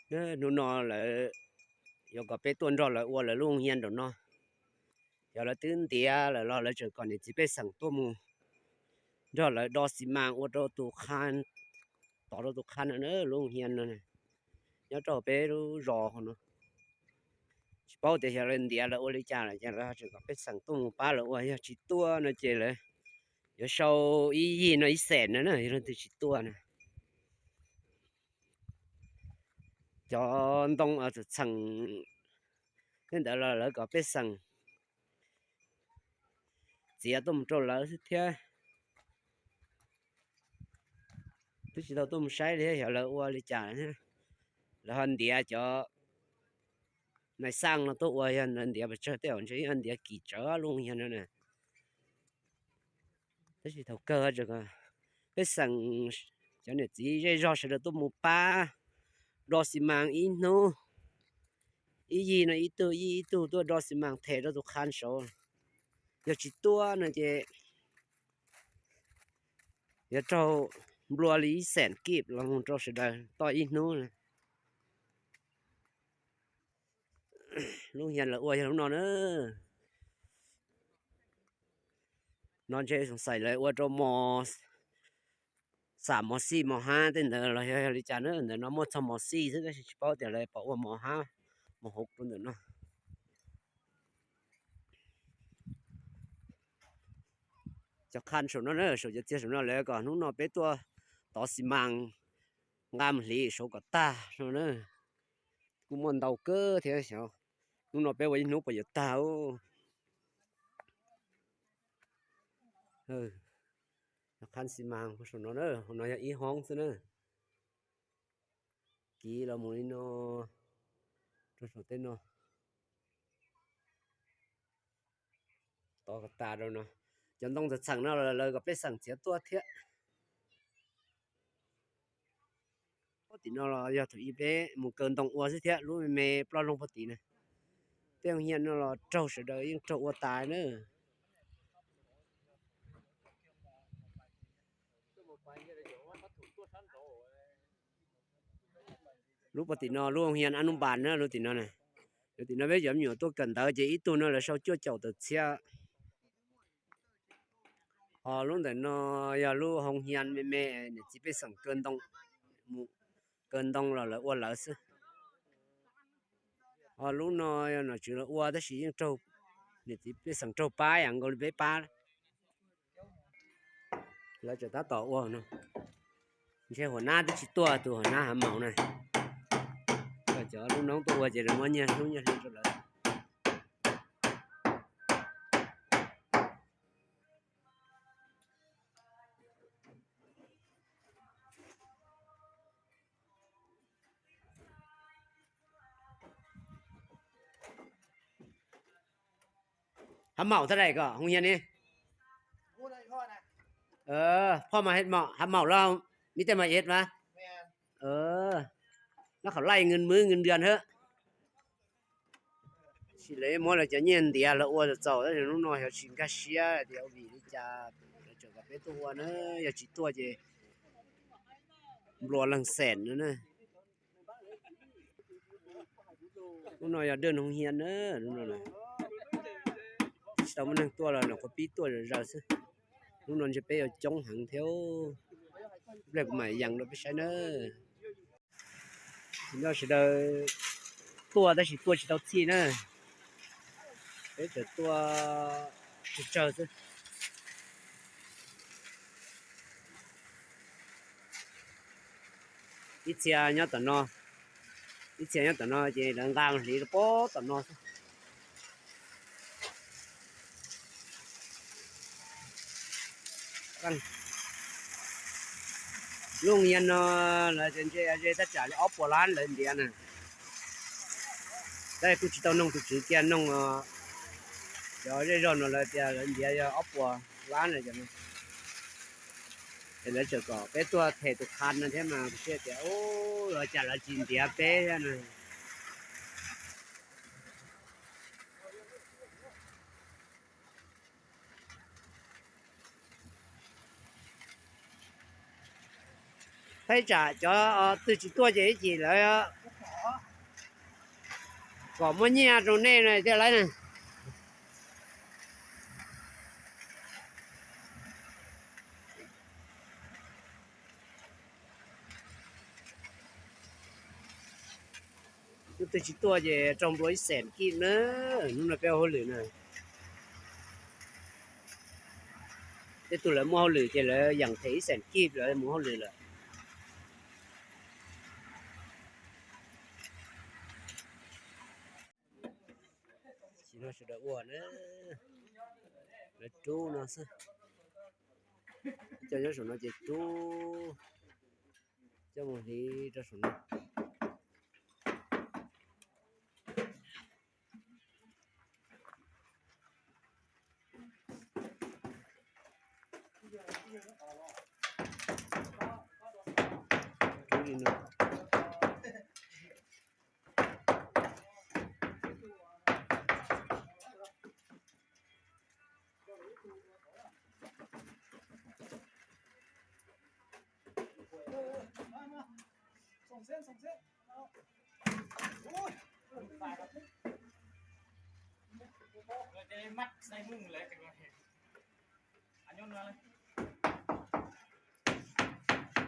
Hnub no lawv yuav kom peb tuaj nrog lawv ua lawv lub hia nraum no. Yog lawv twb ntiav lawm los lawv tseem kom niam txiv pej xeem tuaj mus nrog lawv do xi mas ua rau tus qha, tov rau tus qha no na, lub hia no nyob rau peb lub zos no. Tsis paub tias yog lawv ntiav lawv ua li cas lawm ces lawv tseem kom pej xeem tuaj mus pab lawv ua, yog tsis tuaj no ces lawv yuav sau ib yig no ib xees no na yog leej twg tsis tuaj na. Cov ntoo txheem tej ntawd los lawv kom pej xeem txiav tuaj mus rau lawv xwb thiab. Twb tsis tau tuaj mus saib li yog lawv ua li cas, lawv ho ntiav cov nais xaj no tuaj ua, yog lawv ntiav pes tsawg tej zaum ntshe ntiav kim tsawv lub hia no na. Tab sis thaum kawg pej xeem cov niam txiv zej zog sawv daws tuaj mus pab do xi mas ib hnub, ib yig no ib tug ib yig ib tug tuaj do xi mas them rau tus qha saud. Yog tsis tuaj no ces yuav raug nplua li ib xees kib los mus rau sawv daws toj ib hnub na. Lub hia lawv ua yog lub no na. No ntshe xoom xaim lawv ua rau mos, xam mos xij mos hab tej ntawd los yog li cas na. Ntawm no muaj txog mos xij xwb tab sis tsis paub tias lawv pom ua mos hab mos hauv rau ntawm no. Cov qha saum no na, saum cov txiag saum no lawv kom hnub no peb tuaj tov xi mas nqa mus hliv saud kom tag no na. Kuj muaj ntau kawg thiab xyov hnub no peb ua ib hnub puas yuav tag. Cov qha xi mas saum no na, hauv no yog ib hoob xwb na. Kiv los mus li no rau saum tej no. Tov kom tas rau no. Cov ntoo txheem txheem no lawv kom pej xeem txiav tuaj thiab. Puag tim no los yog thaum ub peb mus kaw ntoo ua xwb thiab, lub me me ploj loog puag tim na. Tej hia no los raug sawv daws yeej raug ua tas na. Lub puag tim no lub hia Ab Nub Npas na, lub tim no na. Lub tim no peb cov me nyuam tuaj kawm ntawv ces ib tug no lawv sau cuaj caum tawm txhiab. Ho lub ntawm no yog lub hoo hia me me niam txiv pej xeem kaw ntoo, mus kaw ntoo los lawv ua lawv xwb. Ho lub no yog nom tswv lawv ua tab sis yeej raug niam txiv pej xeem raug pab yam nkaus li peb pab. Lawv tseem tab tom ua no. Ntshe huam nab twb tsis tuaj, tus huam nab Hav Maum na. Cov lub noob tuaj ua ces lawv muab nyiaj hlub nyiaj hli rau lawv. Hav Maum tab dais kom hoo hias ni. Phoj mas Hav Maum los mi tej mas ed mas. Nab qhov laij ngwj mwb ngwj dua hab. Sis lawv muab lawv cov nyiaj ntiav lawv ua txaus tab sis hnub no xyov tsis nkag siab tias vim li cas lawv tseem kom peb tuaj ua na. Yog tsis tuaj ces nplua leeg xeem no na. Lub no yog dej hoo hias na, lub no. Tsis tau muaj neeg tuaj los nyuam qhuav pib tuaj zom zaws xwb. Lub no ntshe peb yuav coob heev thiab. Ib pliag kuv mam yees rau peb saib na. Nyob sawv daws tuaj tab sis tuaj tsis tau txhij na. Peb tseem tuaj tsawg tsawg xwb. Ib txhia nyob tom no, ib txhia nyob tom no ces lawv nqa hliv rau pem tom no xwb. Lub hoo hias no lawv tias ntshe ze tab tsam li ob puas lab lawv ntiav na. Tab kuj tsis tau noog tus tswv kiag, noog cov zej zog no lawv tias lawv ntiav yog ob puas lab na. Es lawv tseem kom peb tuaj them tus qha no thiab mas kuv siab tias ua cas lawv tsis ntiav peb thiab na. Thaib tsam cov twg tsis tuaj ces ib chim lawv Kom muaj nyiaj rau nej na thiaj laiv na. Hnub twg tsis tuaj ces raug nplua ib xees kib na. Hnub no peb ua hauj lwm na. Tej tug lawv muaj hauj lwm ces lawv yeem them ib xees kib lawv mus hauj lwm lawm. Tsis no sawv daws ua na, lawv rub no xwb. Cov nyob saum no ces rub coj mus hliv rau saum no. Rub li no.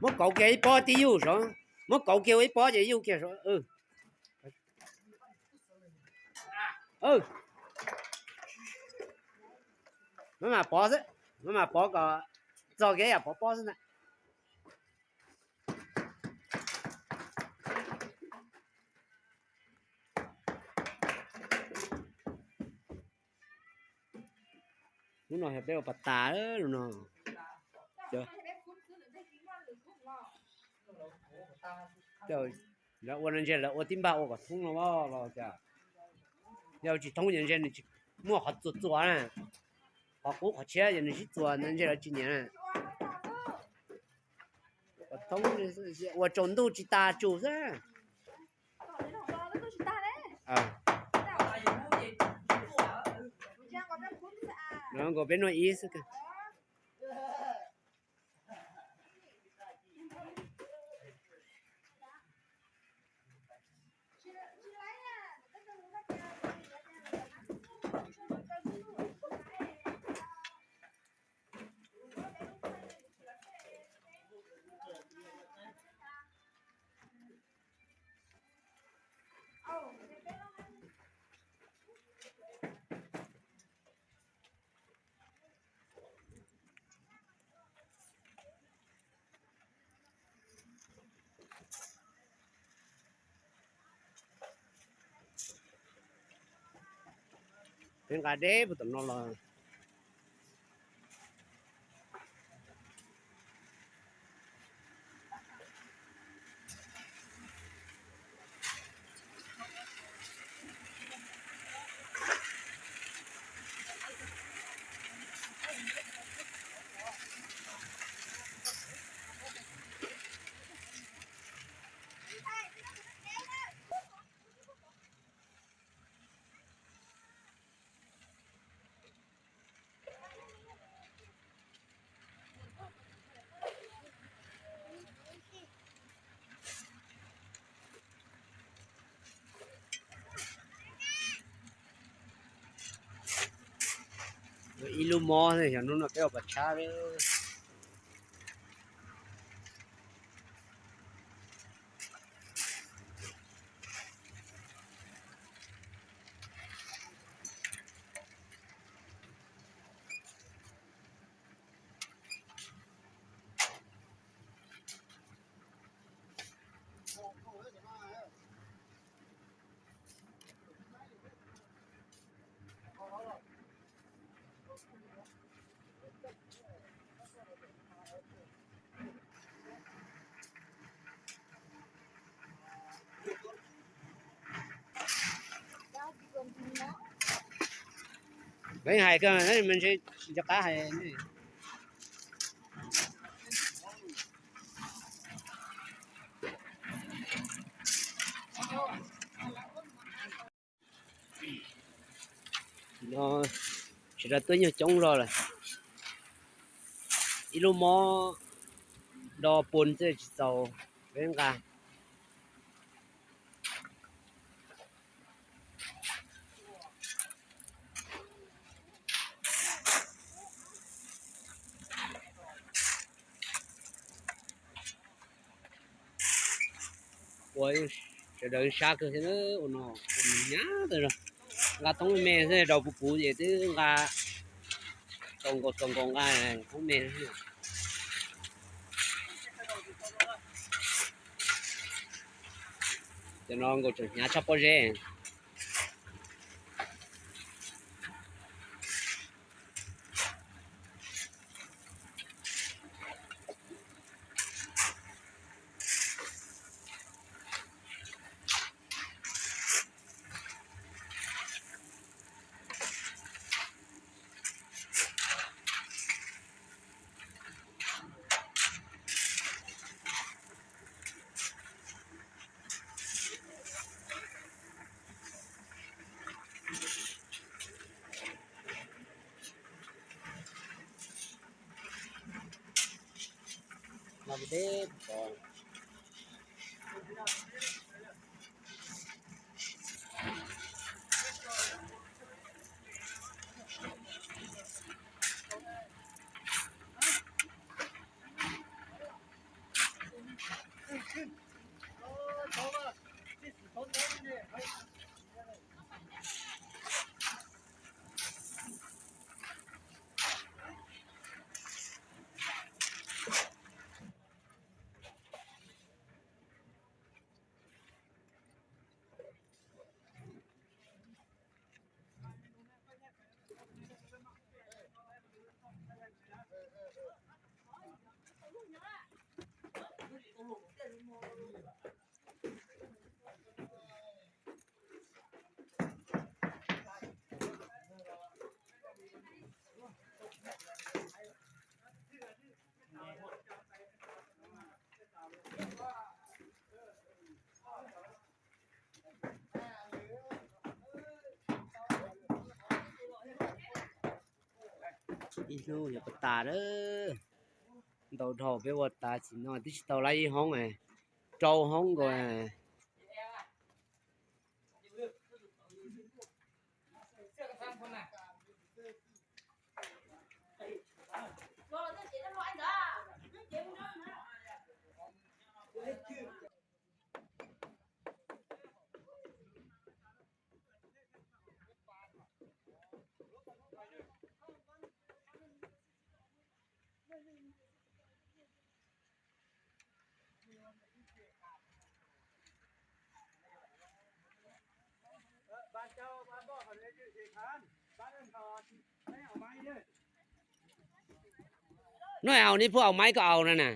Muab kauv kiag ib pob tib yuj sav, muab kauv kiag ua ib pob ces yuj kiag sav. Maj mam pov xwb, maj mam pov kom txog kiag yam pov pob xwb ntag. Hnub no yog peb ua pas tas no. Lawv ua no ntshe lawv ua tib npag ua kom thoob no los cas. Yog tsis thoob ces ntshe nws tsis muaj qhov txuas txuas na. Qhov qub qhov tshiab ces nws sib txuas ntawd ntshe lawv tsis nyiam na. Kom thoob, ua tsaus ntuj tsis tas tsum xwb. Nkaus peb noj ib xwb. Peb nqa deb puag tom no los. Ib lub mob xwb, xyov hnub no peb ua pas tshab lawm. Peb hais kawg, nws nco qab hais. Sawv daws tuaj nyuag coob zog lawm. Ib lub mob do pun xwb tsis txaus peb nqa. Ua sawv daws sab kawg thiab, ua no ua nws hnyav tag zog. Nqa thoob me xwb, rau puv puv ces twb nqa txaus nkaus txaus nkaus nqa thoob me. Cov no nkaus tseem hnyav tshaj pob zeb. Ib hnub yog pas tas lawm, ntau dhau peb ua tas tsis no twb tsis tau laib ib hoob, rau hoob nkaus. Noj haus neb puab aus maib koj aus na na.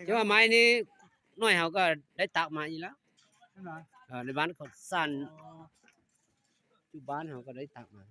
Cov maib neb noj haus koj dai tau mas ib lawm. Lawv vab koj xaj cub vab haus koj dai tau mas.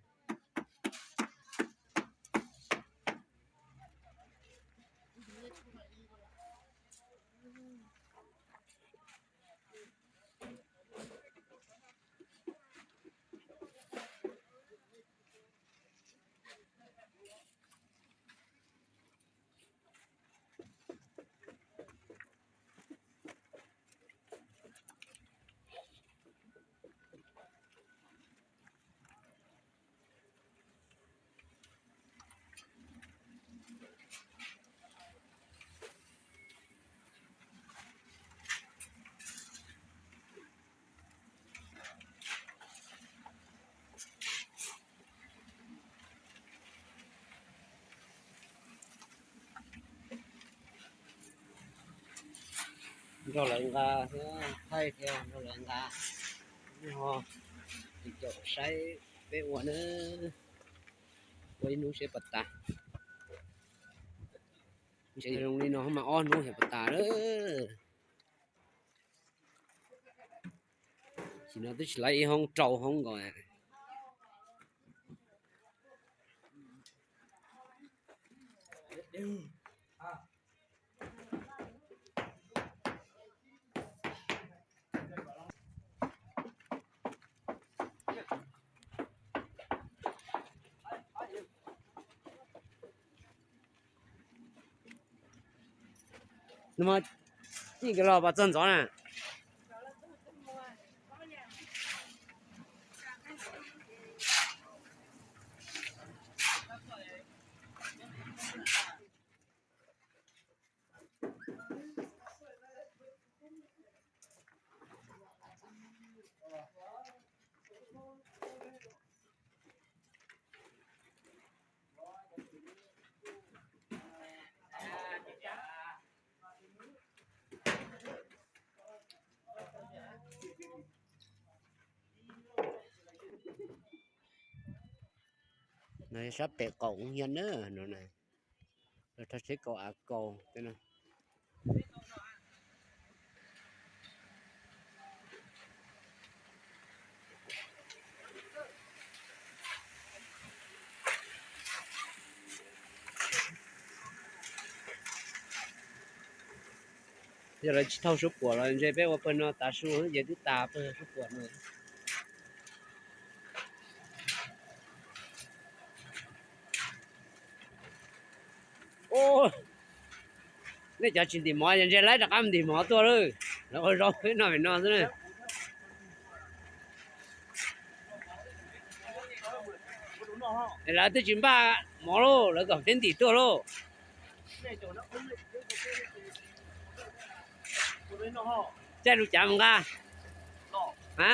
Nrog lawv nqa thiab thaij thiab nrog lawv nqa, ho tim caum saib peb ua na, ua ib hnub seb puas tas. Ntshe zoo li no mas ob hnub thiaj puas tas lawm. Tam sim no twb tsis laib ib hoob rau hoob nkaus. Nws mas cij kiag los pas txog ntxov na. Sab pem qaum yog na no na, los rau tsheb kaus av kaus. Yog lawv tsis thauj suab puam los ntshe peb ua pawg no tav su ces twb tas pawg suab puam no. Nej cov tsis ntim mov ces ntshe laib rov qab mus ntim mov tuaj lawm. Lawv ua zaub peb noj pem no xwb na. Lawv twb tsis npaj mov lauj, lawv kom peb ntim tuaj lauj. Caij lub cav mus nqa. A,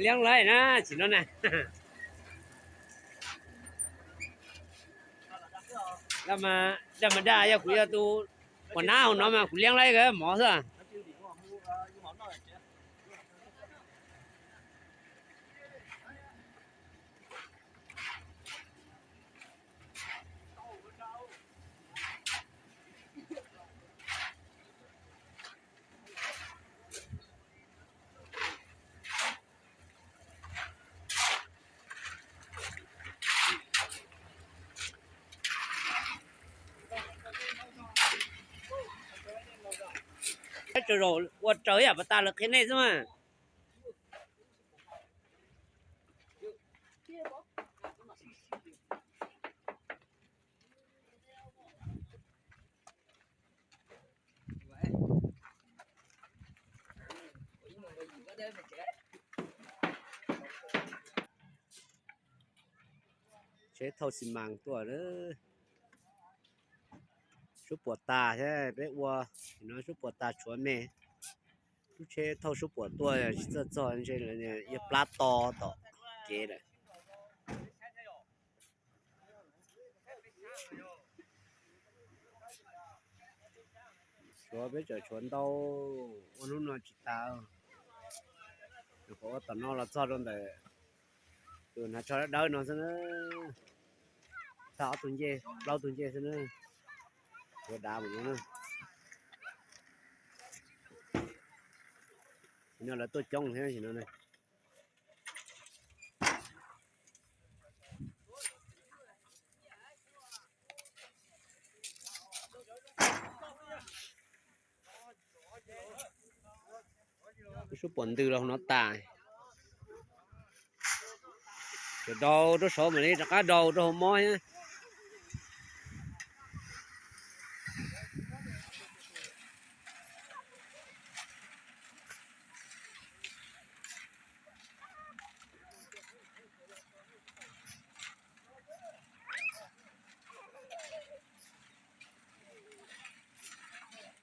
liab laib na, tsis no na. Daj mas daj, yog kuv yog tus ua nab hauv no mas kuv liab laib mov xwb. Ua raws yam pas tas lawv qhia nej xwb mas. Tsheb thauj xi mas tuaj. Suab puam tas thiab peb ua, no suab puam tas tshuav me. Lub tsheb thauj suab puam tuaj tsis txawj txog ntshe yog plab to tom kev lawm. Tshuav peb tseem tshuav ntau, ua hnub no tsis tas. Nyuam qhuav ua tom no los txog rau ntawm tus hnav tsho dawb dawb no xwb na. Tag ob tug ncej plaub tug ncej xwb na. Tshuav dav mus no na. Tam no lawv tuaj coob thiab tam no na. Suab puam ntws los hauv no tas. Ces daus rau saud mam li rov qab daus rau hauv mob thiab.